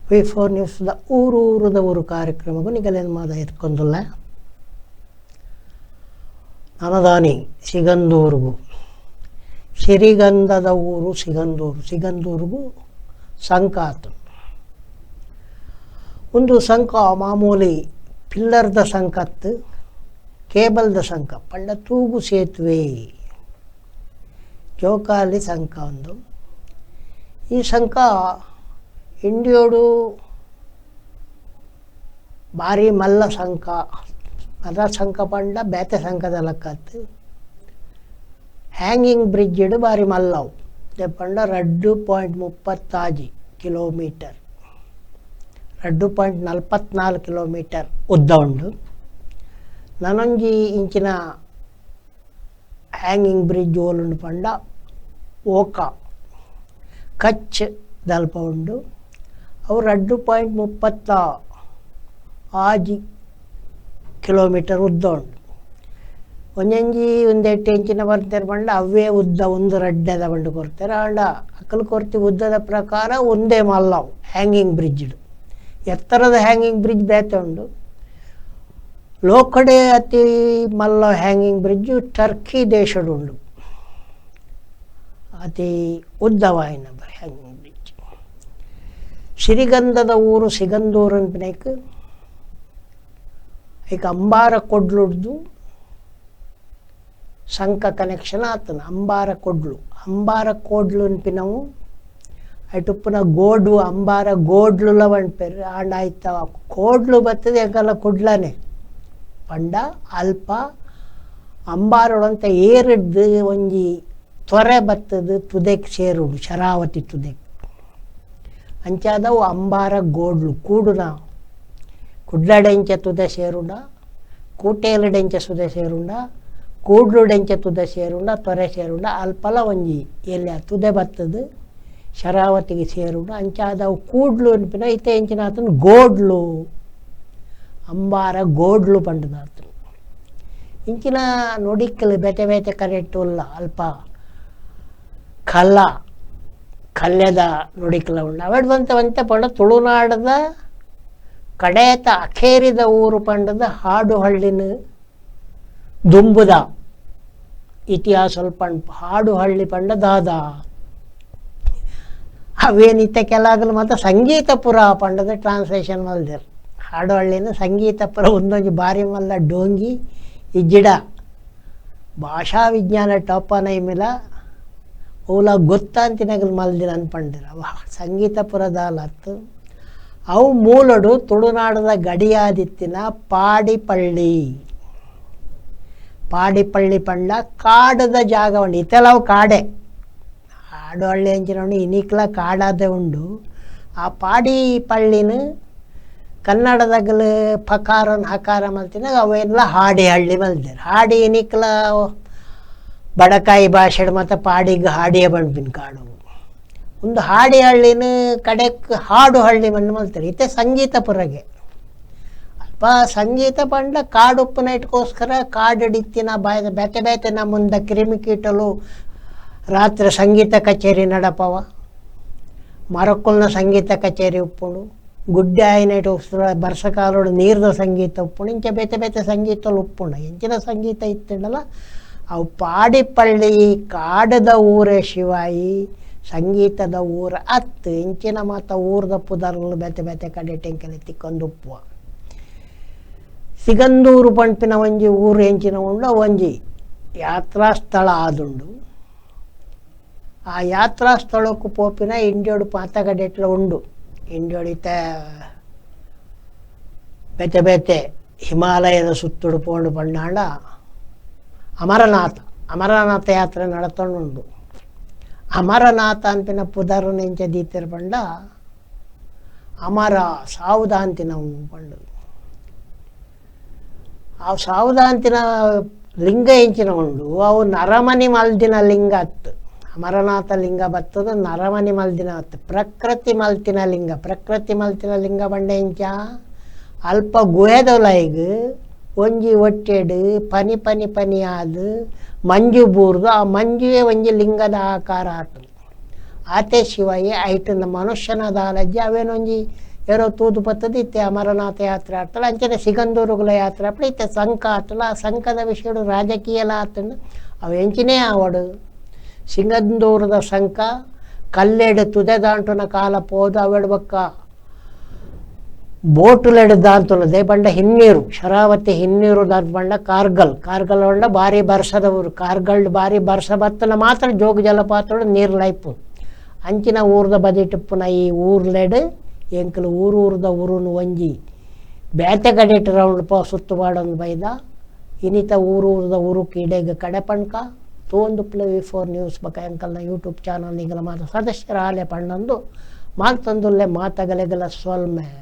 V4 ನ್ಯೂಸ್ದ ಊರು ಊರುದ ಊರು ಕಾರ್ಯಕ್ರಮಗೂ ನಿಗಲೇನು ಮಾದ ಎತ್ಕೊಂದುಲ್ಲ. ನನದಾನಿ ಸಿಗಂದೂರಿಗೂ, ಸಿರಿಗಂಧದ ಊರು ಸಿಗಂದೂರು, ಸಿಗಂದೂರಿಗೂ ಸಂಕ ಆತು. ಒಂದು ಸಂಕ ಮಾಮೂಲಿ ಪಿಲ್ಲರ್ದ ಸಂಕತ್ತು, ಕೇಬಲ್ದ ಸಂಕ ಪಂಡ ತೂಗು ಸೇತುವೆ, ಜೋಕಾಲಿ ಸಂಕ ಒಂದು. ಈ ಸಂಕ ಇಂಡಿಯೋಡು ಭಾರಿ ಮಲ್ಲ ಸಂಕ. ಮಲ್ಲ ಸಂಕ ಪಂಡ ಬೇತೆ ಸಂಕದ ಲೆಕ್ಕತ್ತು. ಹ್ಯಾಂಗಿಂಗ್ ಬ್ರಿಡ್ಜ್ ಭಾರಿ ಮಲ್ಲವು ಪಂಡ 2.36 ಕಿಲೋಮೀಟರ್, 2.44 ಕಿಲೋಮೀಟರ್ ಉದ್ದ ಉಂಡು. ನನೊಂಜಿ ಇಂಚಿನ ಹ್ಯಾಂಗಿಂಗ್ ಬ್ರಿಡ್ಜ್ ಓಲುಂಡು ಪಂಡ ಓಕಾ ಕಚ್ ದಲ್ಪ ಉಂಡು. ಅವು 2.36 ಕಿಲೋಮೀಟರ್ ಉದ್ದ ಉಂಡು. ಒಂಜೊಂಜಿ ಒಂದೆಟ್ಟು ಇಂಚಿನ ಬರ್ತಾರೆ ಪಂಡ ಅವೇ ಉದ್ದ ಒಂದು ರಡ್ಡೆದ ಬಂಡು ಕೊರ್ತಾರೆ. ಆಂಡ ಅಕಲ್ ಕೊರ್ತಿ ಉದ್ದದ ಪ್ರಕಾರ ಒಂದೇ ಮಲ್ಲವು ಹ್ಯಾಂಗಿಂಗ್ ಬ್ರಿಡ್ಜ್. ಎತ್ತರದ ಹ್ಯಾಂಗಿಂಗ್ ಬ್ರಿಡ್ಜ್ ಬೇತೆ ಉಂಡು. ಲೋಕಡೆ ಅತಿ ಮಲ್ಲ hanging bridge Turkey ದೇಶಡ್ ಉಂಡು, ಅತಿ ಉದ್ದವಾಯಿನ ಹ್ಯಾಂಗಿಂಗ್ ಬ್ರಿಡ್ಜ್. ಸಿರಿಗಂಧದ ಊರು ಸಿಗಂದೂರು ಅನ್ಪಿನೈಕ್ ಈಗ ಅಂಬಾರ ಕೊಡ್ಲುಡ್ದು ಸಂಕ ಕನೆಕ್ಷನ್ ಆತನ. ಅಂಬಾರ ಕೊಡ್ಲು, ಅಂಬಾರ ಕೋಡ್ಲು ಅನ್ಪಿನವು ಐಟುಪ್ಪುನ ಗೋಡು, ಅಂಬಾರ ಗೋಡ್ಲುಲ ಪನ್ಪೆರ್. ಆಂಡ ಆಯ್ತ ಕೋಡ್ಲು ಬರ್ತದೆ ಎಂಕಲ್ಲ ಕುಡ್ಲನೆ ಪಂಡ ಅಲ್ಪ ಅಂಬಾರೊಡಂತ ಏರಿಡ್ದು ಒಂಜಿ ತೊರೆ ಬತ್ತದು ತುದೆಕ್ ಸೇರುಡು, ಶರಾವತಿ ತುದೆಕ್. ಅಂಚಾದವು ಅಂಬಾರ ಗೋಡ್ಲು. ಕೂಡುನ ಕುಡ್ಲಡೆಂಚ ತುದೆ ಸೇರುಂಡ, ಕೂಟೇಲಡೆಂಚ ಸುದೆ ಸೇರುಂಡ, ಕೂಡ್ಲುಡೆಂಚ ತುದೆ ಸೇರುಂಡ, ತೊರೆ ಸೇರುಂಡ, ಅಲ್ಪಲ ಒಂಜಿ ಎಲ್ಲಿ ತುದೆ ಬತ್ತದು ಶರಾವತಿಗೆ ಸೇರುಂಡ. ಅಂಚಾದವು ಕೂಡ್ಲು ಅನ್ಪಿನ. ಇತ್ತೆ ಎಂಚಿನ ಆತನ ಗೋಡ್ಲು, ಅಂಬಾರ ಗೋಡ್ಲು ಪಂಡದಾತನು. ಇಂಚಿನ ನುಡಿಕ್ಕಲು ಬೇತೆ ಬೇತೆ ಕರೆಕ್ಟ್ ಉಲ್ಲ. ಅಲ್ಪ ಕಲ್ಲ ಕಲ್ಯದ ನುಡಿಕಲ ಉಂಡು. ಅವೆಡ್ ಬಂತ ಒಂತೆ ಪಂಡ ತುಳುನಾಡದ ಕಡೇತ ಅಖೇರಿದ ಊರು ಪಂಡದ ಹಾಡುಹಳ್ಳಿನ ದುಂಬುದ ಇತಿಹಾಸ ಪಂಡ್. ಹಾಡುಹಳ್ಳಿ ಪಂಡ ದಾದ ಅವೇನಿತ್ತ ಕೆಲಾಗಲು ಮತ್ತು ಸಂಗೀತಪುರ ಪಂಡದ ಟ್ರಾನ್ಸ್ಲೇಷನ್ ಮಲ್ದೆರ್. ಹಾಡುಹಳ್ಳಿನ ಸಂಗೀತಪುರ. ಒಂದೊಂಜಿ ಬಾರಿ ಮಲ್ಲ ಡೋಂಗಿ ಇಜ್ಜಿಡ ಭಾಷಾ ವಿಜ್ಞಾನ ಟಾಪನ ಇಮಿಲ ಓಲ ಗೊತ್ತಾಂತಿನಗಲು ಮಲ್ದಿನ ಅನ್ಪಂಡಿರ. ಅವ ಸಂಗೀತಪುರ ದಾಲತ್ತು. ಅವು ಮೂಲಡು ತುಳುನಾಡದ ಗಡಿಯಾದಿತ್ತಿನ ಪಾಡಿಪಳ್ಳಿ. ಪಾಡಿಪಳ್ಳಿ ಪಂಡ ಕಾಡದ ಜಾಗ ಉಂಡು. ಇತ್ತೆಲ್ಲ ಅವು ಕಾಡೆ. ಹಾಡುಹಳ್ಳಿ ಅಂಚಿನ ಇನಿಕ್ಲ ಕಾಡಾದೆ ಉಂಡು. ಆ ಪಾಡಿಪಳ್ಳಿನ ಕನ್ನಡದಾಗಲು ಪಕಾರನ್ ಹಕಾರ ಮಲ್ತಿನಾಗ ಅವೆಲ್ಲ ಹಾಡಿ ಹಳ್ಳಿ ಮಲ್ದೇರು. ಹಾಡಿ ಇನಿಕ್ಲ ಬಡಕಾಯಿ ಭಾಷೆ ಮತ್ತು ಪಾಡಿಗೆ ಹಾಡಿಯ ಬಂಡ್ಪಿನ ಕಾಡು. ಒಂದು ಹಾಡಿ ಹಳ್ಳಿನ ಕಡೆಕ್ ಹಾಡು ಹಳ್ಳಿ ಮಣ್ಣು ಮಲ್ತಾರೆ. ಇತ್ತೆ ಸಂಗೀತಪುರಗೆ ಅಲ್ಪ ಸಂಗೀತ ಪಂಡ ಕಾಡುಪ್ಪನ ಇಟ್ಕೋಸ್ಕರ ಕಾಡಿಡಿತ್ತಿನ ಬಾಯದ ಬೇತೆ ಬೇತೆ ನಮ್ಮ ಮುಂದೆ ಕ್ರಿಮಿಕೀಟಲು ರಾತ್ರಿ ಸಂಗೀತ ಕಚೇರಿ ನಡಪವ. ಮರಕ್ಕುಲ್ನ ಸಂಗೀತ ಕಚೇರಿ ಉಪ್ಪುಂಡು. ಗುಡ್ಡೆ ಆಯ್ನೈಟ್ ಬರ್ಸಕಾಲೋಡು ನೀರ್ದ ಸಂಗೀತ ಉಪ್ಪುಂಡು. ಇಂಚ ಬೇತೆ ಬೇತೆ ಸಂಗೀತలు ಉಪ್ಪುಂಡು. ಎಂಚಿನ ಸಂಗೀತ ಇತ್ತಿಂಡಲ ಅವು ಪಾಡಿಪಳ್ಳಿ ಕಾಡದ ಊರೇ ಶಿವಾಯಿ, ಸಂಗೀತದ ಊರ ಅತ್ತು. ಇಂಚಿನ ಮಾತ ಊರ್ದ ಪುದರ್ಲು ಬೇತೆ ಬೇತೆ ಕಡೆ ಟೆಂಕಲಿ ತಿಕ್ಕೊಂದು ಉಪ್ಪುವ. ಸಿಗಂದೂರು ಪಂಪಿನ ಒಂಜಿ ಊರು ಎಂಚಿನ ಉಂಡು, ಒಂಜಿ ಯಾತ್ರಾ ಸ್ಥಳ ಆದುಂಡು. ಆ ಯಾತ್ರಾ ಸ್ಥಳಕ್ಕೂ ಪೋಪಿನ ಇಂಡಿಯೋಡು ಪಾತಗಡೆಟ್ಲ ಉಂಡು. ಇಂಡಿಯೋಡು ಇತ್ತ ಬೇತೆ ಬೇತೆ ಹಿಮಾಲಯದ ಸುತ್ತುಡು ಪೋಂಡು ಪಂಡಾಂಡ ಅಮರನಾಥ, ಅಮರನಾಥ ಯಾತ್ರೆ ನಡತೊಂಡುಂಡು. ಅಮರನಾಥ ಅಂತಿನ ಪುದರು ನೆಂಚ ದೀತೆರ್ ಪಂಡ ಅಮರ ಸಾವುದಾಂತಿನ ಪಂಡು. ಆ ಸಾವುದಾಂತಿನ ಲಿಂಗ ಎಂಚಿನ ಉಂಡು, ಅವು ನರಮನಿ ಮಲ್ದಿನ ಲಿಂಗ ಅತ್ತು. ಅಮರನಾಥ ಲಿಂಗ ಬತ್ತದ ನರಮನಿ ಮಲ್ದಿನ ಅತ್ತು, ಪ್ರಕೃತಿ ಮಲ್ತಿನ ಲಿಂಗ. ಪ್ರಕೃತಿ ಮಲ್ತಿನ ಲಿಂಗ ಬಂಡೆ ಎಂಚ ಅಲ್ಪ ಗುಹೆದೊಲೈಗ್ ಒಂಜಿ ಒಟ್ಟೆಡು ಪನಿ ಪನಿ ಪನಿ ಆದ್ ಮಂಜು ಬೂರ್ದು ಆ ಮಂಜುವೆ ಒಂಜಿ ಲಿಂಗದ ಆಕಾರ ಆತು. ಆತೆ ಶಿವಯ್ಯ ಐಟನ್ನ ಮನುಷ್ಯನ ದಾಲಜ್ಜಿ ಅವೇನೊಂಜಿ ಏರೋ ತೂದು ಪತ್ತದು ಇತ್ತೆ ಅಮರನಾಥ ಯಾತ್ರೆ ಆತಲ್ಲ. ಅಂಚನೆ ಸಿಗಂದೂರುಗಳ ಯಾತ್ರೆ ಅಪ್ಪಡ ಇತ್ತೆ ಸಂಕ ಆತಲ್ಲ. ಆ ಸಂಕದ ವಿಷಯಡು ರಾಜಕೀಯಲ ಆತಂಡು. ಅವು ಎಂಚಿನೇ ಆವಡು, ಸಿಂಗಂದೂರದ ಸಂಕ ಕಲ್ಲೆಡು ತುದೆ ದಾಂಟುನ ಕಾಲ ಪೋದು ಅವೆಡು ಬೊಕ್ಕ ಬೋಟುಲೆಡು ದಾಂತುನದೆ. ಬಂಡ ಹಿನ್ನೀರು, ಶರಾವತಿ ಹಿನ್ನೀರು ದಾಂತ ಬಂಡ ಕಾರ್ಗಲ್, ಕಾರ್ಗಲ್ ಬಂಡ ಭಾರಿ ಬರ್ಸದ ಊರು. ಕಾರ್ಗಲ್ ಭಾರಿ ಬರ್ಸ ಬತ್ತನ ಮಾತ್ರ ಜೋಗ ಜಲಪಾತಡು ನೀರು ಲೈಪು. ಅಂಚಿನ ಊರ್ದ ಬದಿಟಿಪ್ಪುನ ಈ ಊರ್ಲೆಡು ಎಂಕಲು ಊರೂರ್ದ ಊರುನು ಒಂಜಿ ಬೇತೆ ಕಡೆಟ್ ರೌಂಡ್ ಪೋ ಸುತ್ತು ಪಾಡೊಂದು ಬೈದ. ಇನಿತ ಊರೂರ್ದ ಊರುಕ್ ಇಡೆಗ್ ಕಡೆಪಣ್ಕ ತೂವೊಂದು ಪ್ಲೇ ವಿ4 ನ್ಯೂಸ್ ಬೊಕ ಎಂಕಲ್ನ ಯೂಟ್ಯೂಬ್ ಚಾನಲ್ ನಿಗಲ ಮಾತ ಸದಸ್ಯರ ಆಲೆ ಪಣ್ಣೊಂದು ಮಾಲ್ತೊಂದುಲ್ಲೆ. ಮಾತಗಲೆಗಲ ಸೊಲ್ಮೆ.